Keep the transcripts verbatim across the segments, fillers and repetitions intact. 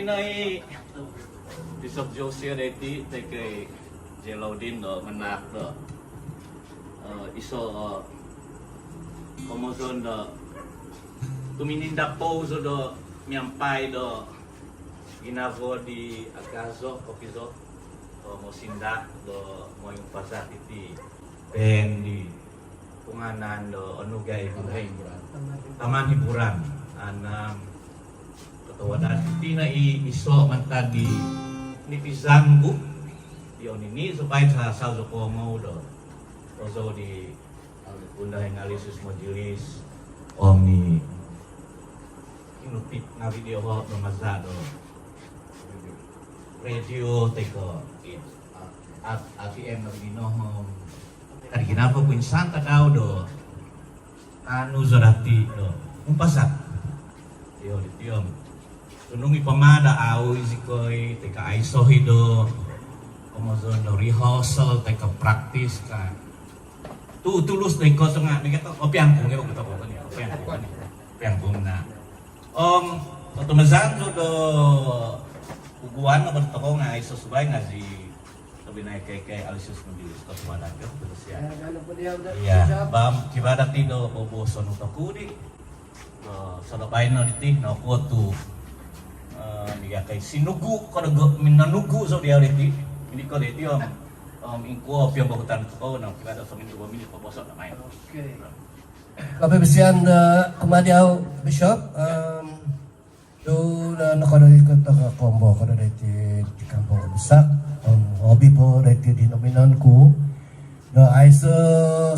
Ai, Bishop Joseph diti, toi ko i Jelaudin do manahak do, eh, iso, eh, komozon do tuminindapou zou do miampai do ginavo di agazo kopizo, eh, mosindak do moi umpazat iti band di pungaanan do onu gai, taman hiburan. Taman hiburan. Anam, kotohuadan iti no i iso mantad di nipizan ku di onini, subai sasau zou koongou do ozou di Bunda Hengalisus Majelis om i kinutip ngavi di oho do maza do radio toi ko i at, at, ATM ngavi di nohom. Kadi ginavo ku insan tadau do kaanu zou dati do umpazat. Iyo, diti om. Tunung i pama do au i zikoi, toi ko aiso i do komozon do rehearsal, toi ko practice ka. Tu tulus do iko tu nga, ni kato, opiang ku, ngi kato ko ni, opiang ku ni. Opiang ku na. Om, otumazan tu do uguan, oba tokou nga aiso subai nga zi Tobpinai K K Aloysius Majelis, kotuadan ko, terus ya. Iya, bam, kivaa dati do boboson toku di. Eh, sodo baino diti, nokuo tu, eh, miaga kai sinugu, ko dogo, minonugu so dia diti. Ini ko diti om, om ingkuo pio bokutan ko, no, kivaa do somindu bominit, boboson do main. Okey. Kopivosian do kumaa diau, Bishop, em, tu do nokodo ikut do kombo kodo doiti di Kampung Busak, om hobi po doiti di nominan ku do aiso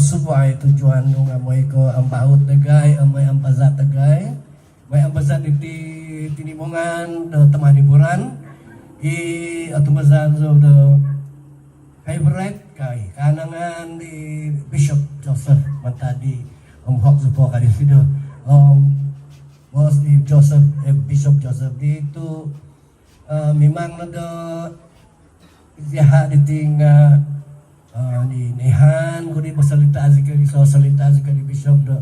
subai tujuan nu nga moi ko ambaut dagai, om moi ambazat dagai, moi ambazat diti tinimungan do taman hiburan. I otumazan zou do favorite kai, kaanangan di Bishop Joseph mantad di om hok zupo kadi sido. Om bos di Joseph, eh, Bishop Joseph di tu, eh, mimang no do ziaha diti nga, eh, ni, nihan ku di basalita zikoi di, so salita zikoi di Bishop do.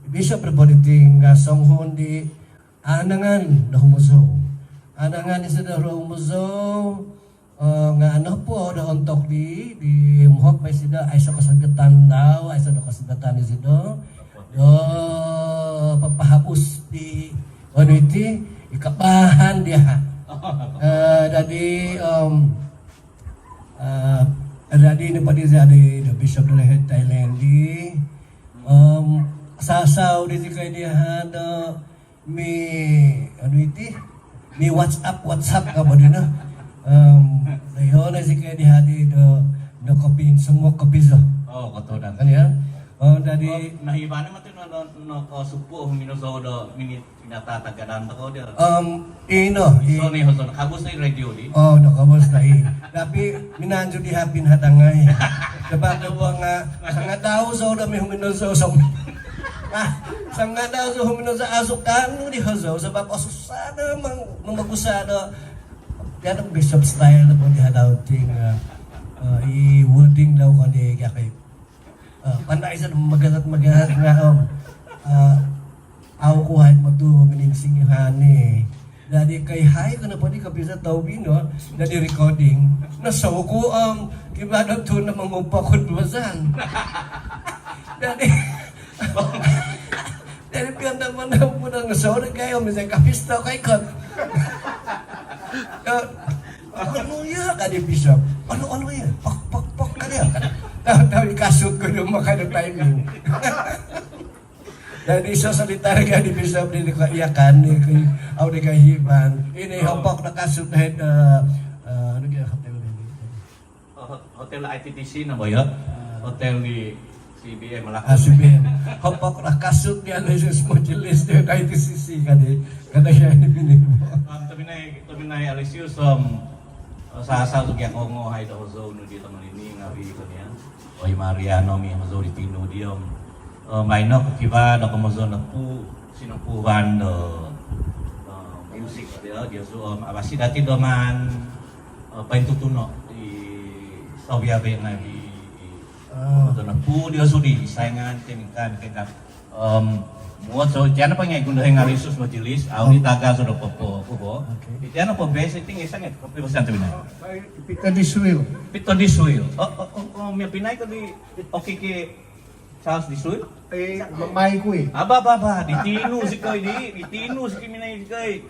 Bishop do po diti nga songhun di anangan do humozou. Anangan isido do humozou, eh, nga nopo do ontok di, di muhok mai sido, aiso kosodatan dau, aiso do kosodatan isido do papahabus di onu iti, i kabahan dia. Eh, dadi, em, eh, dadi nopo di, dadi do Bishop do lehed Thailand di, em, sasau di zikoi dia do mi, onu iti, mi WhatsApp, WhatsApp ka bo dino. Em, do iyo no zikoi di hadi do, do kopi, semua kopi zo. Oh, kotohuadan. Kan ya? Oh, dadi. Oh, nah, ibane mati no, no, no, ko supu, mino zo do, mini, minata tagadan toko dia. Em, ino, i- So ni, hozo, kabus ni radio di. Oh, no, kabus na i. Tapi, minanju di hapin hadangai. Sebab do nga, sangadau zo do mi humino zo, zo. Ah, sangadau zou humino zou asukan di hozou, sebab osusah do mang-, mamagusa do. Dia do Bishop style do po di hadau ti nga, eh, i wording dau kan di, eh, pandai sa do magazat-magazat nga, om. Eh, au ku hai matu mining singihan ni. Dadi kai hai ko nopo di kopizo tau bino, dadi recording. Nosou ku, om, kivaa do tu no mangupakut bazan. Dadi, dadi pian taman tampun nosou do kai, om, misai kapisto kai kot. Onu ya kadi Bishop. Onu, onu ya. Pok, pok, pok kadi ya. Tahu, tahu kasut ko do makai do timing. Jadi, so solitary ka di Bishop di, di ka iya kan, di ka, au di ka hiban. Ini hopok na kasut na head, eh, eh, ano kaya hotel ini? Oh, hot-, hotel I T T C na, boy, ya? Ah. Hotel di C B M lah. Ah, C B M. Hopok na kasut di Aloysius Majelis di I T C C kan di. Kada iya ini bini. Um, tapi nai, tapi nai Aloysius, um, eh, sa-, sa tu kia kongo hai do hozou nu di taman ini ngawi kan ya. Oi, Maria, no mi hozou di tinu di om. Eh, maino ko kivaa do komozon nopu, sinopuan do, eh, musik dia, dia su, om, abasi dati do man, eh, paintutuno di sawi-awi ngawi, ah, komozon nopu dia sudi, saingan, tinikan, kegap. Om, muot so, tiano po ngai' Gundohing Arisus Majelis, au ni taga so do popo, popo. Okey. Tiano po base iti ngai' sangat, kopi basan tu bina. Pito di suil. Pito di suil. Oh, oh, oh, oh, mia pinai ko di, okey, ke Charles di suil. Eh, mamai ku eh. Aba, aba, aba, di tinu sikoi di, di tinu sikoi minai sikoi.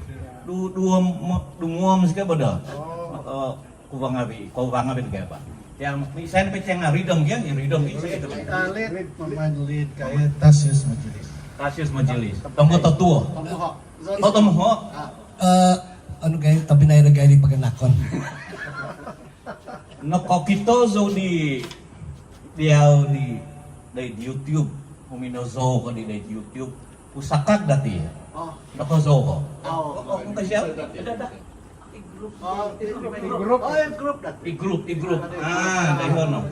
Du, duom, mo-, dumuom sikoi bodo. Oh. Oh, Kuvang abi, kuvang abi tiga apa? Yang misalnya pecah nggak ridom dia, ya ridom dia gitu. Lead, pemain lead kayak Tasius Majelis. Tasius Majelis. Tonggo totuo. Tomoho. Oh, tomoho. Ah. Eh, anu gai, tapi naik gai di paganakon. Nokokito zou di, diau di, di YouTube. Humino zou ko di, di YouTube. Pusakag dati. Oh. Nokozou ko. Oh. Oh, oh, kasi siapa? Ada, ada. Oh, i grup. Oh, i grup. I grup, i grup. Ah, dai hono.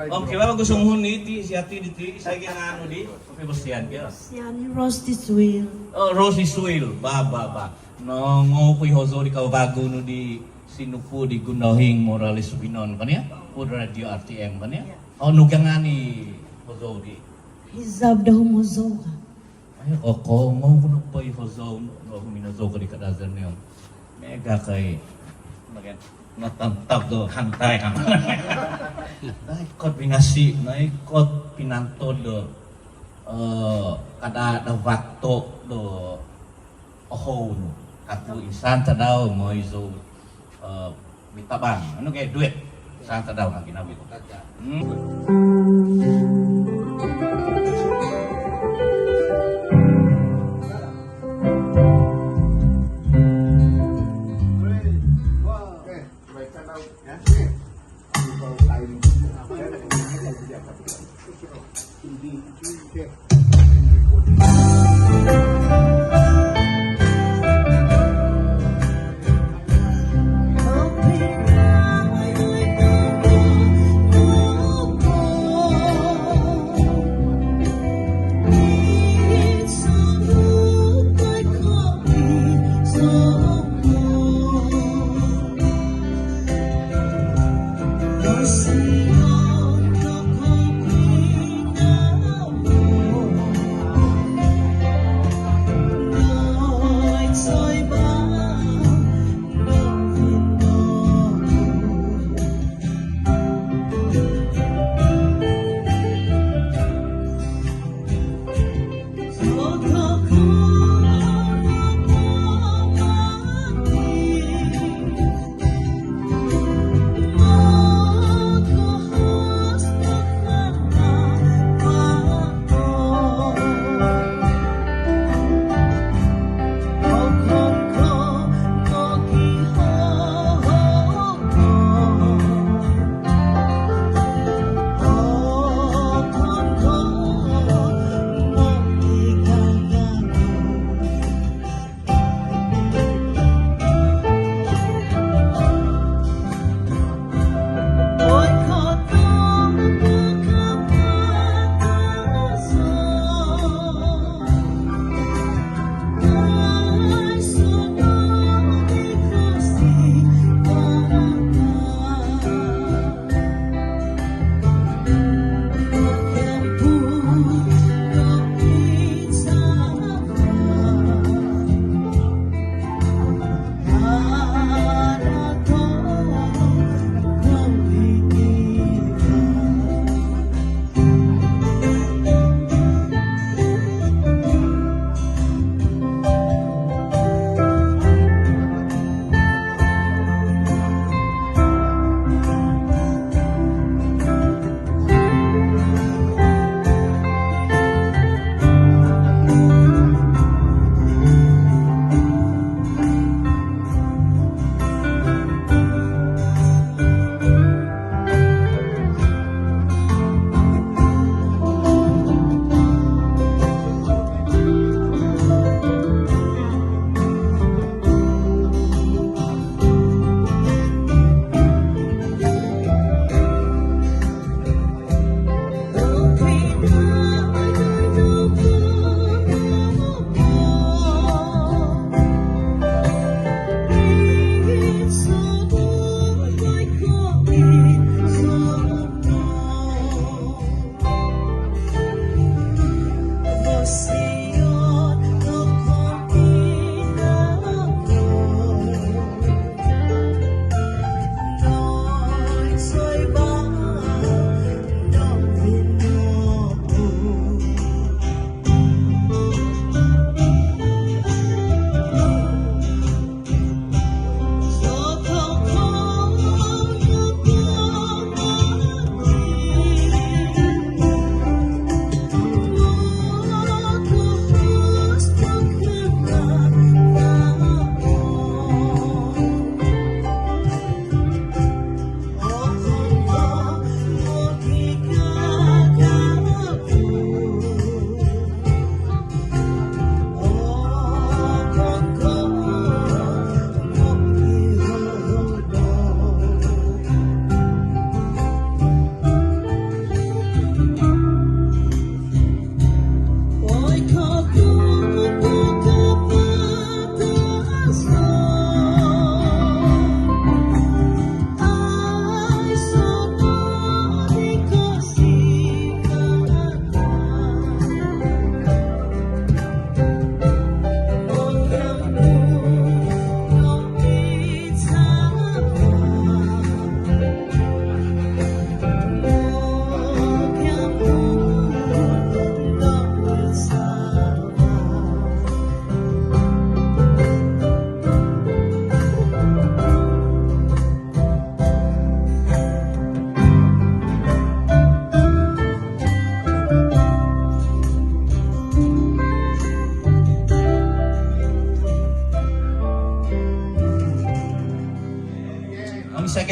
Om kiwaa bagu sunghuon iti, siati diti, isai gia anu di, kopi bosian gia. Sian Rose di Suil. Oh, Rose di Suil. Ba, ba, ba. Nongou ku i hozou di kavavagu nu di sinupu di Gundohing Morales Subinon, kan ya? Pud Radio R T M, kan ya? Ya. Oh, nu gia ngaan i hozou di. Hizab dahum hozou ka. Ai, okongou ku nopo i hozou, no, no, humino zou ko di Kadazan ni om. Mega kai, bagian natantap do hantai kan. Naikot binasi, naikot pinantod do, eh, kada do vato do ohou nu. Aku insan tadau moi zou eh, mitabang. Anu kaya duit. Santa dau lagi nabi. Hmm.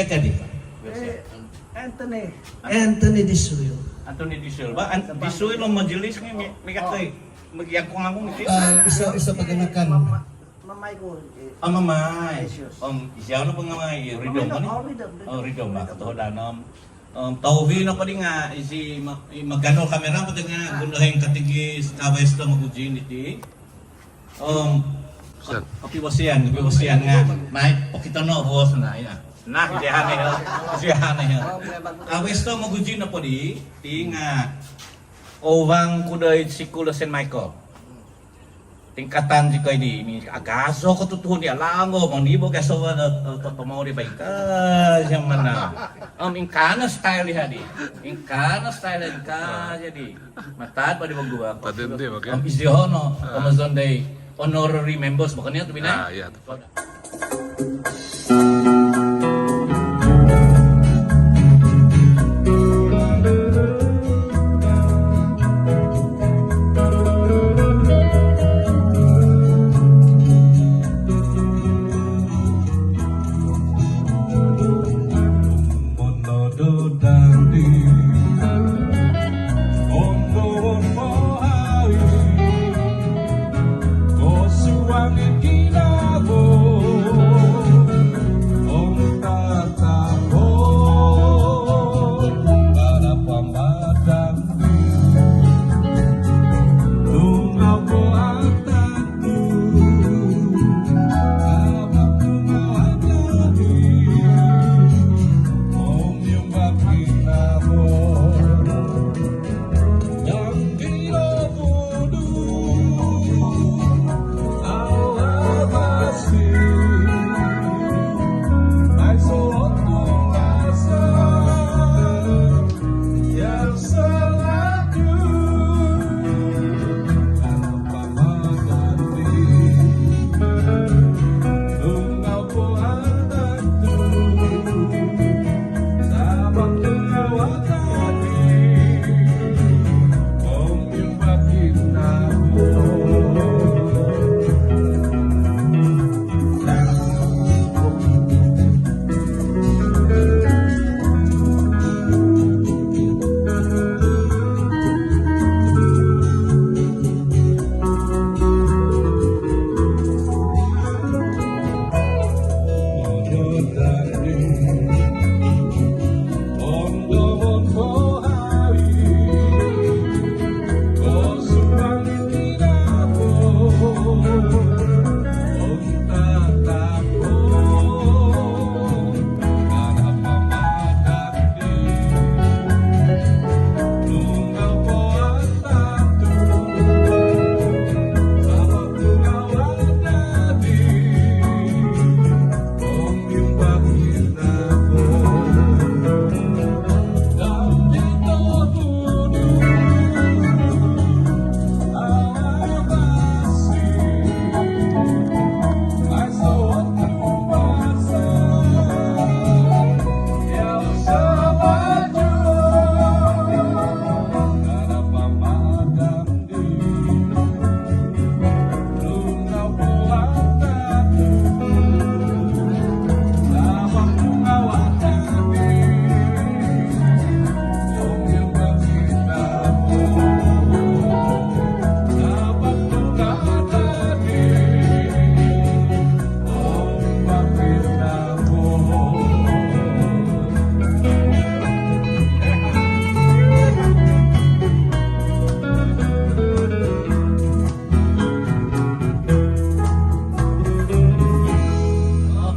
Kadi. Eh, Anthony. Anthony Disuyo. Anthony Disuyo. Ba, An-, Disuyo lo majelis ni mi-, mikatoi. Mikiak ko nganggung ni. Ah, iso, iso paganakan. Mamai ko, eh. Ah, mamai. Om, isiau no pangamai, Ridom ni. Oh, Ridom, Ridom. Oh, Ridom ba, katohodan om. Om, tauvi no podi nga, isi ma-, i magano kamera podi nga, gundohing katigis, kawes to magujin iti. Om, kopi bosian, kopi bosian nga. Mai, pokito no bos na, ya. Nah, siahan ni, ya. Siahan ni, ya. Kawes to magujin no podi, ti nga, kovang ku doid sikul Saint Michael. Tingkatan zikoi di, mi agazo ko tutuhun di alango, monibo gaso wa, to, to, tomou di baika, zaman na. Om, ingkaa no style di hadi. Ingkaa no style di, ingkaa jadi. Mataat podi bogua. Om, isiho no, komozon dai honorary members, bukan ya, tu bina? Ah, iya.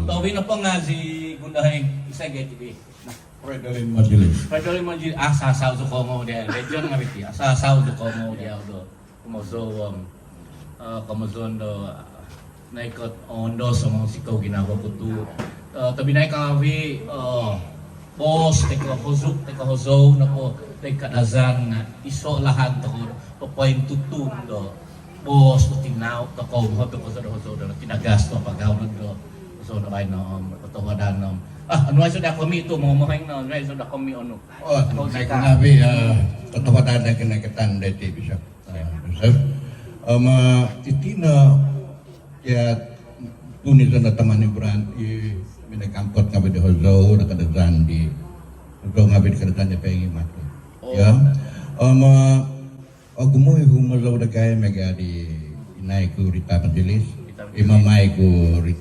Tobi nopo nga zi Gundahing isai gai tibi. Fredolin Majilis. Fredolin Majilis. Ah, asasau zou kongou dia. Legend nga biti. Asasau zou kongou dia do. Komozon, eh, komozon do, eh, naikot ondos om sikou ginavo ku tu. Eh, tobinai kavi, eh, boos toi ko hozou, toi ko hozou nopo toi Kadazan nga iso lahan tokou popointutun do boos do tinau tokou, hobi ko hozou do hozou do tinagas do pagau no do hozou do baino om kotohuadan om. Ah, anu aiso da komi tu momohing no, anu aiso da komi onu. Oh, naik nabi, eh, kotohuadan da kinaikatan dati bisa. Joseph. Om, eh, iti no, ya, tuni tanda taman hiburan i minakampot nga Di hozou do Kadazan di, hozou ngaavi' di Kadazan di poingimat. Ya. Om, ogumu i humozou dagai miaga di inai ku Rita Majelis, i mamai ku Ri-,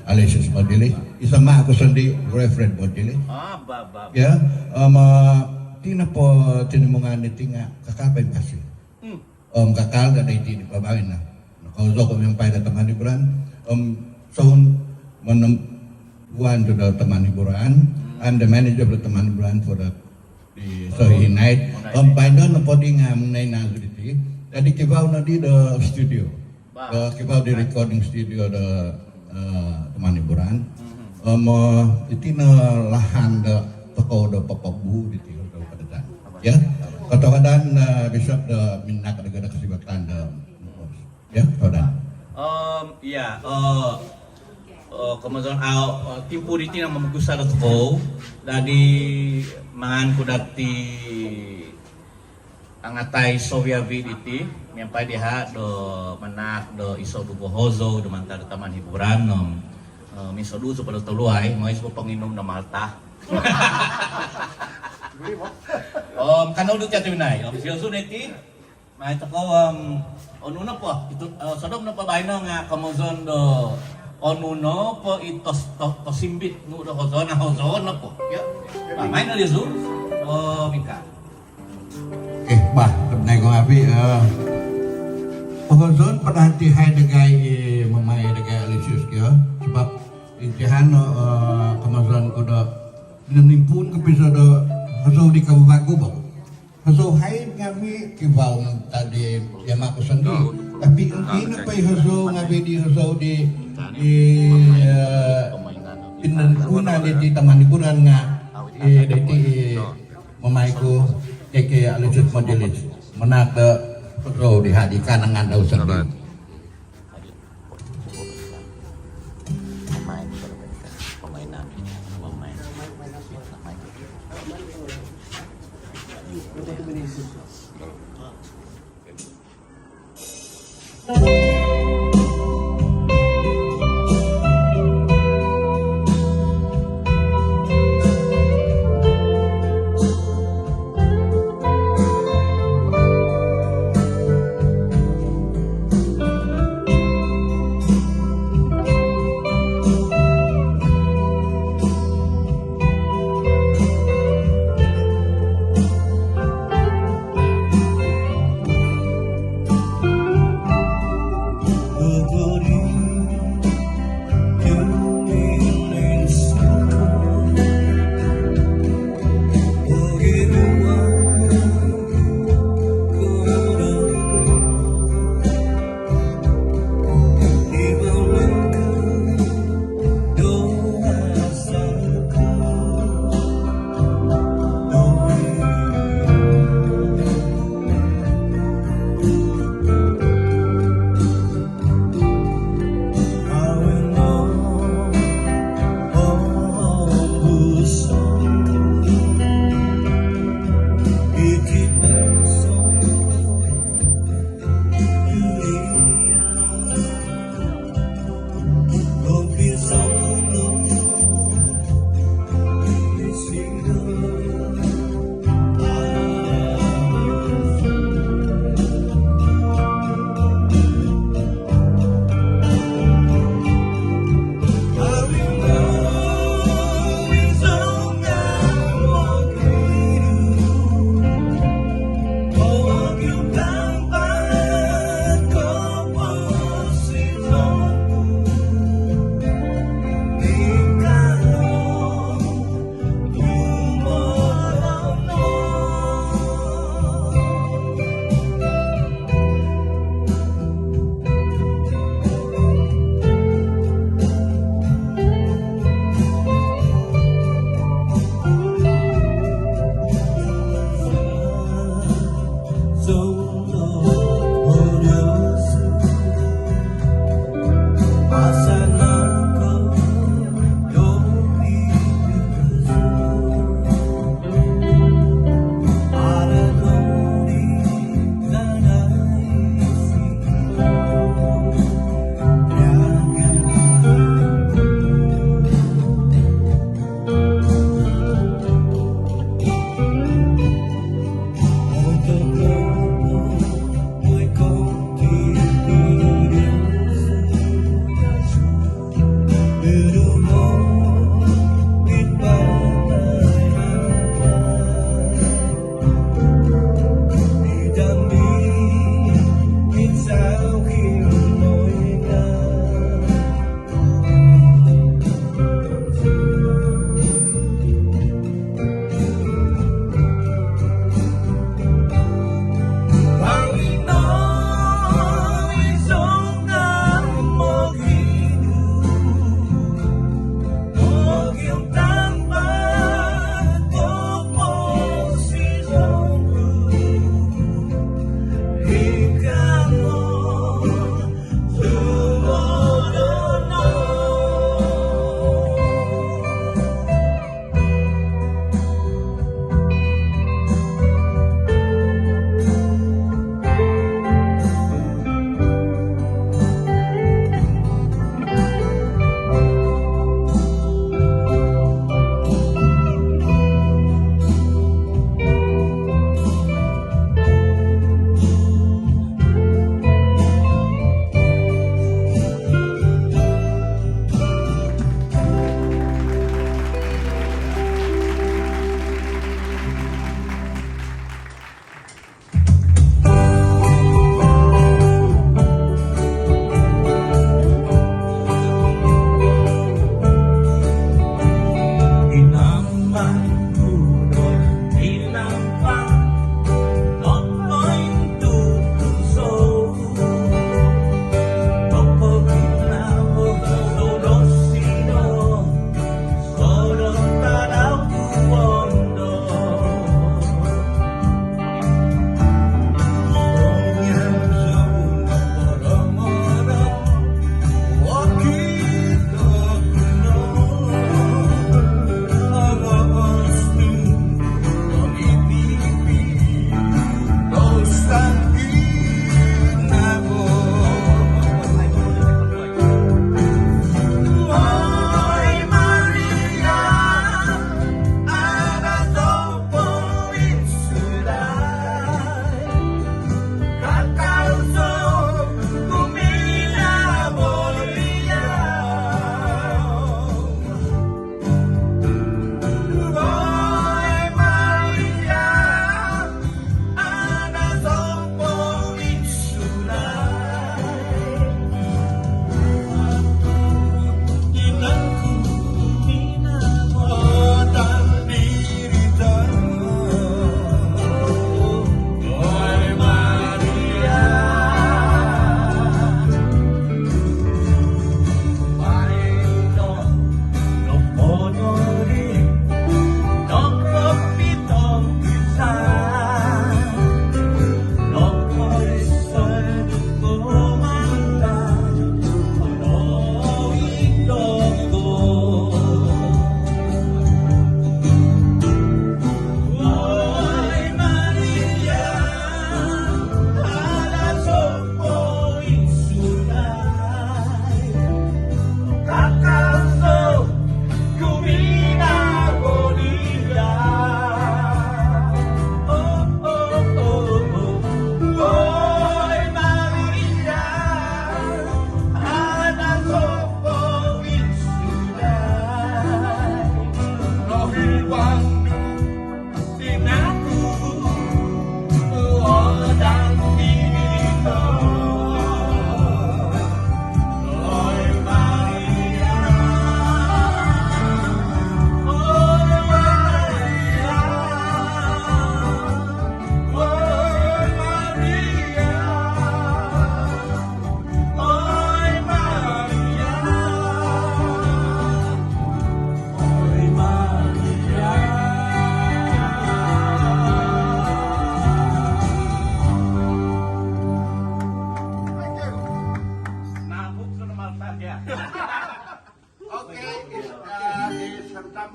Aloysius Majelis, i sama ku sondii Reverend Majelis. Ya. Om, iti nopo tinimungan diti nga kakal poimpasi. Om kakal do doiti di babaino. Nokohozou ko miampai do taman hiburan. Om sound monompuan tu do taman hiburan. I'm the manager of the taman hiburan for the, the Sohihinaid. Om baino nopo di nga minaan ku diti. Jadi kivaa nodi do studio. Kivaa di recording studio do taman hiburan. Om iti no lahan do tokou do popoguhu diti do Kadazan. Ya. Kotohuadan Bishop do minangkos do kosivatan do. Ya, kotohuadan. Om iya, komozon au timpu diti no momugusa do tokou. Dadi mangan ku dati angatai soviavi diti miampai diha do manahak do iso duvo hozou do mantad do taman hiburan om misodu supa do toluai moi supa ponginum do Malta. Om kanou do tiati minai om siosu neti mai tokou om onu nopo itu sodop nopo baino nga komozon do onu nopo i tos to tosimbit nu do hozou na hozou nopo ya. Maino diozu. Om ingkaa. Okey bah, tobpinai ku ngaavi', hozou po dati hai dagai i mamai dagai Aloysius kio. Sabap intihan no komozon ku do minonimpuun kopizo do hozou di kavavagu bo. Hozou hai ngaavi' kivaa mantad di yama ku sondii. Tapi ino po i hozou ngaavi' di hozou di di pinoguna di taman hiburan nga i doiti i mamai ku K K Aloysius Majelis manahak do hozou diha di kanangan dau sondii.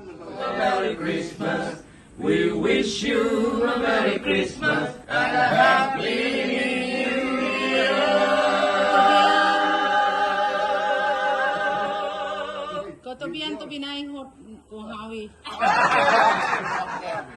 Merry Christmas. We wish you a Merry Christmas and a Happy New Year. Kotobian tobpinai, hot ko hawi.